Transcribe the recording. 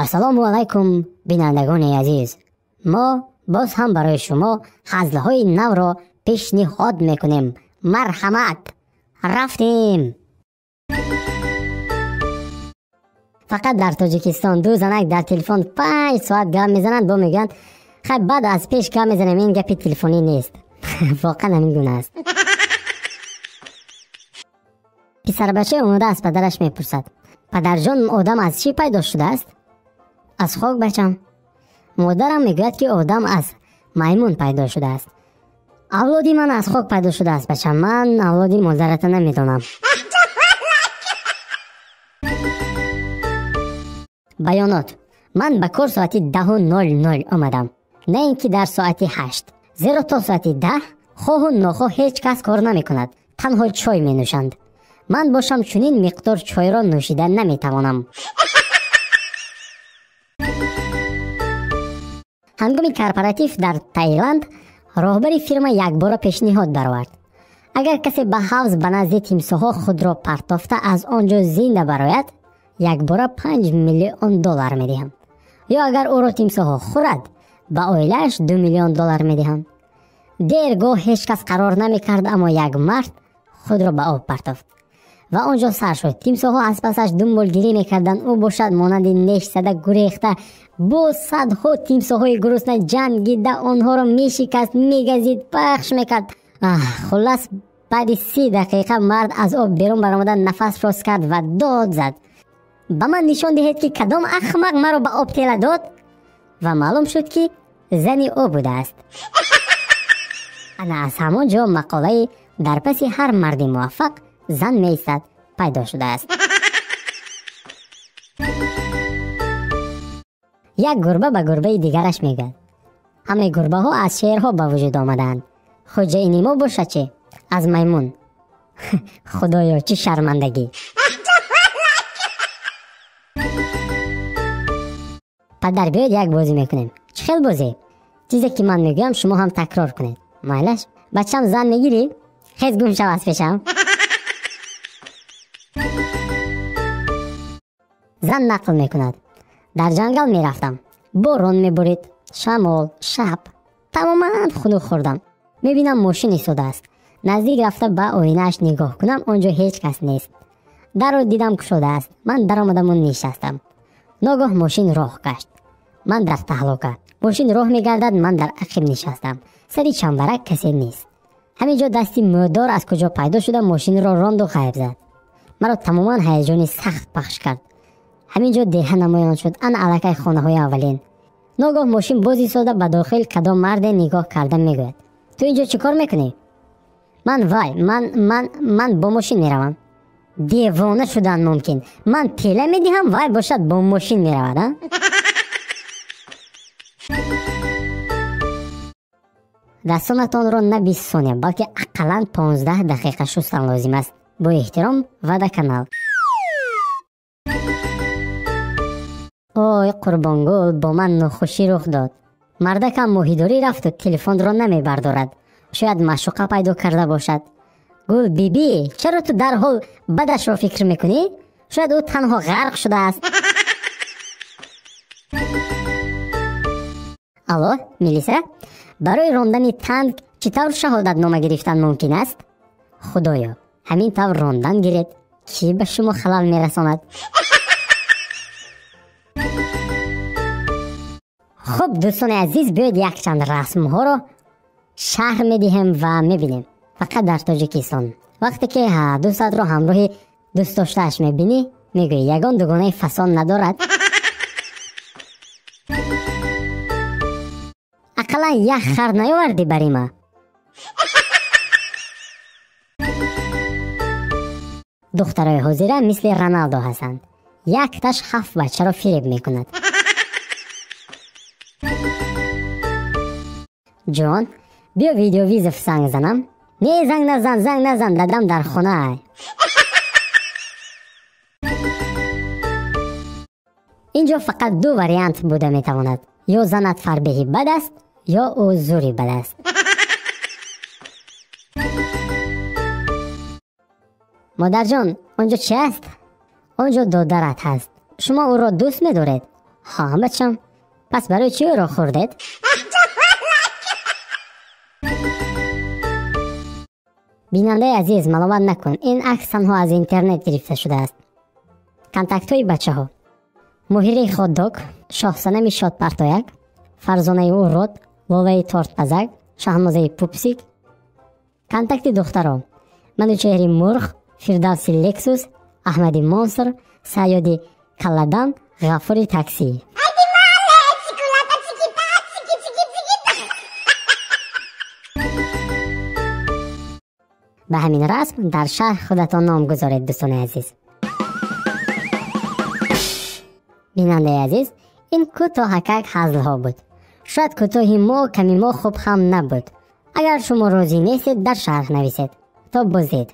Ассалому алайкум, бинандагони азиз. Мо боз ҳам барои шумо ҳазлҳои навро пешниҳод мекунем. Марҳамат, рафтем. Фақат дар Тоҷикистон ду занак дар телефон 5 соат гап мезананд, бо мегӯянд хай баъд аз пеш гап мезанем, ин гапи телефонӣ нест. Воқеан ҳамин гуна аст. Писарбача омода аз падараш мепурсад: падарҷон, одам аз чӣ пайдо шудааст? Аз хок, бачам. Модарам мегӯяд, ки одам аз маймун пайдо шудааст. Авлоди ман аз хок пайдо шудааст, бачам. Ман авлоди модарата намедонам. Баёнот: ман ба кор соати 10:00 омадам, на ин ки дар соати 8, зеро то соати 10 хоҳу нохоҳ ҳеҷ кас кор намекунад, танҳо чой менӯшанд. Ман бошам чунин миқдор чойро нӯшида наметавонам. Ҳангоми корпоратив дар Таиланд роҳбари фирма якбора пешниҳод баровард: агар касе ба ҳавз ба назди тимсоҳҳо худро партофта аз он ҷо зинда барояд, якбора 5 миллион доллар медиҳам. Ё агар ӯро тимсоҳҳо хӯрад, ба оилааш 2 миллион доллар медиҳам. Дергоҳ ҳеҷ кас қарор намекард, аммо як мард худро ба об партофт ва он ҷо сар шуд. Тимсоҳҳо аз пасаш думболгирӣ мекарданд, ӯ бошад монанди нешзада гурехта бо садҳо тимсоҳҳои гурусна ҷангида онҳоро мешикаст, мегазид, пахш мекард. Хуллас, баъди 30 дақиқа мард аз об берун баромада нафас рост кард ва дод зад: ба ман нишон диҳед, ки кадом ахмақ маро ба об тела дод. Ва маълум шуд, ки зани ӯ будааст. Ана аз ҳамон ҷо мақолаи дар паси ҳар марди муваффақ зан меистад пайдо шудааст. Як гурба ба гурбаи дигараш мегӯяд: ҳамаи гурбаҳо аз шерҳо ба вуҷуд омадаанд. Хоҷаини мо бошад чӣ? Аз маймун. Худоё, чӣ шармандагӣ! Падар, биёед як бозӣ мекунем. Чӣ хел бозӣ? Чизе ки ман мегӯям, шумо ҳам такрор кунед. Майлаш? Бачам, зан мегирӣ? Хез гум шав аз пешам. Зан нақл мекунад: дар ҷангал мерафтам, борон мебурид, шамол, шаб, тамоман хунук хӯрдам. Мебинам мошин истодааст. Наздик рафта ба оинааш нигоҳ кунам, он ҷо ҳеҷ кас нест. Дарро дидам кушодааст. Ман даромадаму нишастам. Ногоҳ мошин роҳ гашт. Ман дар таҳлока. Мошин роҳ мегардад, ман дар ақиб нишастам. Сари чамбарак касе нест. Ҳамин ҷо дасти мӯдор аз куҷо пайдо шуда мошинро ронду ғайб зад. Маро тамоман ҳаяҷони сахт пахш кард. Ҳамин ҷо деҳа намоён шуд, ана аллакай хонаҳои аввалин. Ногоҳ мошин боз истода ба дохил кадом марде нигоҳ карда мегӯяд: ту инҷо чӣ кор мекунӣ? Ман вай, ман ман ман бо мошин меравам. Девона шудан мумкин. Ман тела медиҳам, вай бошад бо мошин меравад, а? Дастонатонро на 20 сония, балки ақаллан 15 дақиқа шустан лозим аст. Бо эҳтиром, Вада канал. Ой, Қурбонгул, бо ман нохушӣ рух дод. Мардакам моҳидорӣ рафту телефонро намебардорад. Шояд маъшуқа пайдо карда бошад. Гул бибӣ, чаро ту дарҳол бадашро фикр мекунӣ? Шояд ӯ танҳо ғарқ шудааст. Алло, милиса? Барои рондани танк чӣ тавр шаҳодатнома гирифтан мумкин аст? Худоё, ҳамин тавр рондан гиред, кӣ ба шумо халал мерасонад? Хуб, дӯстони азиз, биёед якчанд расмҳоро шарҳ медиҳем ва мебинем. Фақат дар Тоҷикистон вақте ки дӯстатро ҳамроҳи дӯстдоштааш мебинӣ, мегӯӣ ягон дугонаи фасон надорад. Ақаллан як хар наёвардӣ бари ма. Духтарои ҳозира мисли Роналдо ҳастанд. Якташ 7 бачаро фиреб мекунад. Ҷон, биё видеовизов занг занам. Не, занг назан, занг назан, дадам дар хона. Инҷо фақат ду вариант буда метавонад: ё занат фарбеҳи бад аст, ё ӯ зури бад аст. Модарҷон, он ҷо чи аст? Он ҷо додарат ҳаст. Шумо ӯро дӯст медоред? Ҳа, бачам, пас барои чӣ ӯро хӯрдед? Бинандаи азиз, маломат накун, ин акс танҳо аз интернет гирифта шудааст. Контактҳои бачаҳо: Моҳири хот-дог, Шоҳсанами шодпартояк, Фарзонаи урод, Лолаи тортпазак, Шаҳнозаи пупсик. Контакти духтаро: Манучеҳри мурғ, Фирдавси Лексус, Аҳмади монстр, Саёди калладан, Ғафури таксӣ. Ба ҳамин расм дар шаҳр худатон ном гузоред, дӯстони азиз. Бинандаи азиз, ин кӯтоҳакак ҳазлҳо буд. Шояд кӯтоҳи мо ками мо хуб ҳам набуд. Агар шумо розӣ нестед, дар шарҳ нависед. То боздид.